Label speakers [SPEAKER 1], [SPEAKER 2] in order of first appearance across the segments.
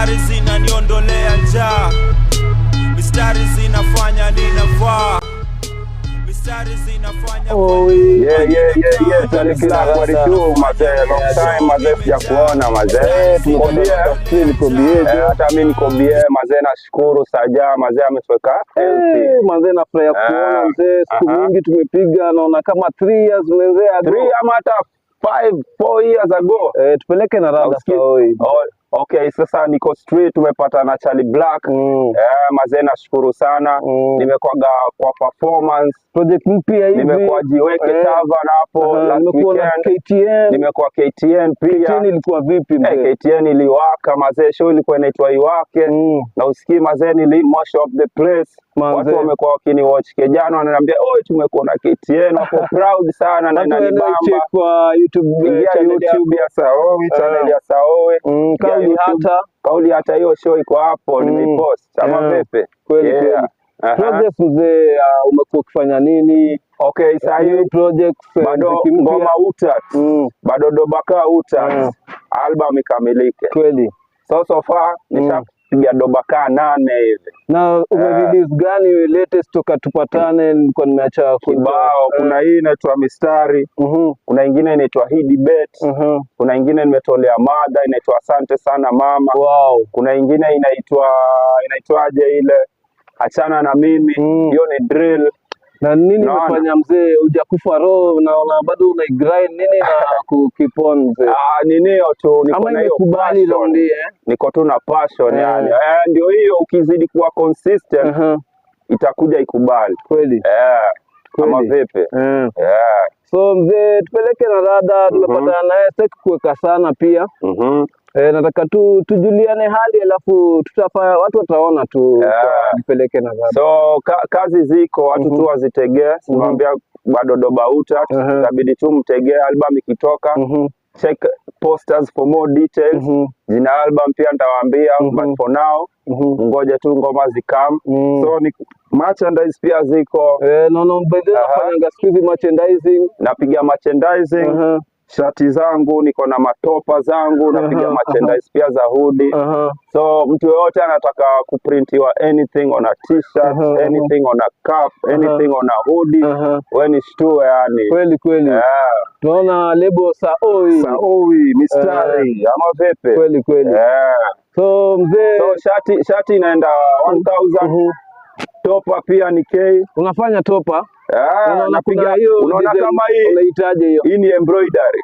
[SPEAKER 1] Mistari zinaniondolea njaa, mistari zinafanya ninavaa, mistari zinafanya
[SPEAKER 2] Oh,
[SPEAKER 3] Yeah. Charlie Black, what it do, mazee? Long time, mazee, sijakuona, mazee. Uko bie?
[SPEAKER 2] Niko bie.
[SPEAKER 3] Eh, hata mi niko bie, mazee, nashukuru Saja, mazee, ametuweka healthy.
[SPEAKER 2] Eh, manze, nafurahia kuona, mzee, siku mingi tumepiga, naona kama 3 years, mzee, ago.
[SPEAKER 3] 3 ama hata 5, 4 years ago.
[SPEAKER 2] Eh, tupeleke na rada. Saoi.
[SPEAKER 3] Oh, okay, sasa niko street, tumepata na Charlie Black. Eh, mazee, nashukuru sana. Nimekwaga kwa performance,
[SPEAKER 2] Project mpya hivi.
[SPEAKER 3] Nimekuwa Jiweke Tavern hapo last
[SPEAKER 2] Nimekuwa na
[SPEAKER 3] weekend.
[SPEAKER 2] KTN.
[SPEAKER 3] Nimekuwa KTN pia.
[SPEAKER 2] KTN ilikuwa vipi,
[SPEAKER 3] Eh,
[SPEAKER 2] mzee?
[SPEAKER 3] KTN iliwaka, mazee, show ilikuwa inaitwa Iwake. Na usikii, mazee, nili mash up the place.
[SPEAKER 2] Manze.
[SPEAKER 3] Watu wamekuwa wakini watch kejana, wananiambia, "Oi, tumekuwa na KTN," wako proud sana na
[SPEAKER 2] Watu waende
[SPEAKER 3] inanibamba.
[SPEAKER 2] Check kwa YouTube
[SPEAKER 3] Ingia
[SPEAKER 2] channel
[SPEAKER 3] YouTube ya Saowi, channel ya Saowi. Ingia
[SPEAKER 2] Kauli
[SPEAKER 3] YouTube.
[SPEAKER 2] Hata.
[SPEAKER 3] Kauli Hata, hiyo show iko hapo, nimeipost ama vipi?
[SPEAKER 2] Kweli kweli. Projects, mzee, umekuwa ukifanya nini?
[SPEAKER 3] Okay, saa hii
[SPEAKER 2] New projects,
[SPEAKER 3] bado
[SPEAKER 2] mziki mpya?
[SPEAKER 3] ngoma utat, bado dobaka utat, album ikamilike. So so far nishapiga dobaka nane hivi.
[SPEAKER 2] Na umerelease gani latest toka tupatane? Nilikuwa nimeacha
[SPEAKER 3] Kibao. Kuna hii inaitwa Mistari, kuna ingine inaitwa Hii Debate, kuna ingine nimetolea mada inaitwa Asante Sana Mama, kuna ingine inaitwa, inaitwaje ile, Achana na Mimi, hiyo ni drill.
[SPEAKER 2] Na nini
[SPEAKER 3] Naona.
[SPEAKER 2] imefanya, mzee, hujakufa roho? Naona bado una grind nini na ku keep on, mzee?
[SPEAKER 3] Ah, ninio tu niko
[SPEAKER 2] Ama
[SPEAKER 3] na hiyo
[SPEAKER 2] imekubali
[SPEAKER 3] passion.
[SPEAKER 2] round hii, eh?
[SPEAKER 3] Niko tu na passion, yani eh, ndio hiyo, ukizidi kuwa consistent itakuja ikubali. Eh, ama vipi? Yeah.
[SPEAKER 2] So mzee, tupeleke na rada, tumepatana naye, sitaki kuweka sana pia. Eh, nataka tu tujuliane hali, alafu tutafanya watu wataona tu kwa nipeleke na rada.
[SPEAKER 3] So kazi ziko, watu tu wazitegee. Simwambia bado doba uta, itabidi tu mtegee album ikitoka. Check posters for more details. Jina album pia nitawaambia, but for now ngoja tu ngoma zikam. So ni merchandise pia ziko.
[SPEAKER 2] Eh, no, by the way, nafanyanga siku hizi merchandising.
[SPEAKER 3] Napiga merchandising, shati zangu, niko na matopa zangu, napiga merchandise pia za hoodie. So mtu yoyote anataka kuprintiwa anything on a t-shirt, anything on a cup, anything on a hoodie, we nishtue yani.
[SPEAKER 2] Kweli kweli.
[SPEAKER 3] Yeah.
[SPEAKER 2] Tunaona lebo Saoi.
[SPEAKER 3] Saoi, Mistari, ama vipi?
[SPEAKER 2] Kweli kweli.
[SPEAKER 3] Yeah.
[SPEAKER 2] So mzee,
[SPEAKER 3] So shati inaenda 1000, topa pia ni K.
[SPEAKER 2] Unafanya topa?
[SPEAKER 3] Ah,
[SPEAKER 2] Unaona
[SPEAKER 3] napiga
[SPEAKER 2] kuna hiyo
[SPEAKER 3] unaona
[SPEAKER 2] design,
[SPEAKER 3] kama hii
[SPEAKER 2] unahitaji hiyo.
[SPEAKER 3] Hii ni embroidery.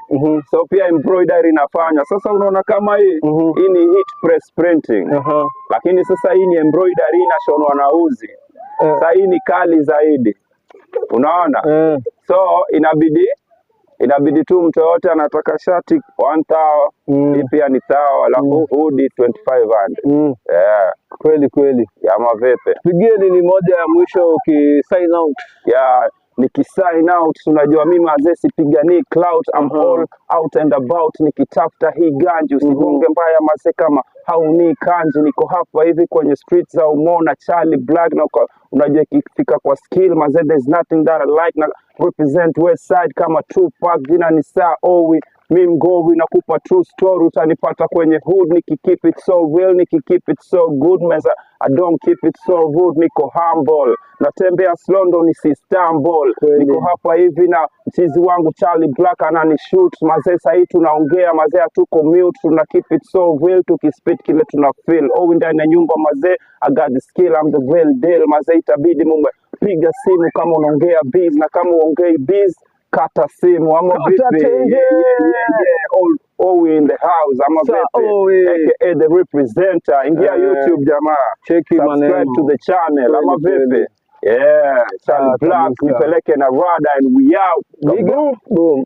[SPEAKER 3] So pia embroidery inafanya. Sasa unaona kama hii, hii ni heat press printing. Lakini sasa hii ni embroidery inashonwa na uzi. Sasa hii ni kali zaidi. Unaona?
[SPEAKER 2] Eh.
[SPEAKER 3] So inabidi tu mtu yoyote anataka shati 1000, hii pia ni thao, alafu hoodie 2500. Yeah.
[SPEAKER 2] Kweli kweli.
[SPEAKER 3] Ama vipi?
[SPEAKER 2] Pigie nini moja ya mwisho uki sign out.
[SPEAKER 3] Yeah, nikisign out, unajua mimi mazee sipiganii clout, I'm all out and about nikitafuta hii ganji. Usibonge mbaya, mazee, kama hauni kanji. Niko hapa hivi kwenye streets za Umona, Charlie Black, na unajua ikifika kwa skill, mazee, there's nothing that I like, na represent West Side kama Tupac. Jina ni Saa Owi, mi mgowi, nakupa true story. Utanipata kwenye hood niki keep it so real, niki keep it so good, meza I don't keep it so rude. Niko humble, natembea slow ndo nisi stumble. Niko hapa hivi na mchizi wangu Charlie Black anani shoot, mazee. Sahii tunaongea, mazee, hatuko mute, tuna keep it so real, tukispit kile tuna feel. Oh, ndani ya nyumba, mazee, I got the skill, I'm the real deal, mazee. Itabidi mume piga simu kama unaongea biz, na kama uongei biz, kata simu, ama
[SPEAKER 2] Kata
[SPEAKER 3] vipi?
[SPEAKER 2] tenje.
[SPEAKER 3] Yeah. All we in the house, ama
[SPEAKER 2] Sa
[SPEAKER 3] vipi?
[SPEAKER 2] Owe.
[SPEAKER 3] Aka the representer. Ingia
[SPEAKER 2] Eh.
[SPEAKER 3] YouTube, jamaa,
[SPEAKER 2] Cheki
[SPEAKER 3] subscribe
[SPEAKER 2] maneno.
[SPEAKER 3] To the channel, ama
[SPEAKER 2] Kweli,
[SPEAKER 3] vipi?
[SPEAKER 2] kweli.
[SPEAKER 3] Yeah, Charlie
[SPEAKER 2] Ah,
[SPEAKER 3] Black,
[SPEAKER 2] kabisa.
[SPEAKER 3] nipeleke na rada and we out.
[SPEAKER 2] Big up. Boom.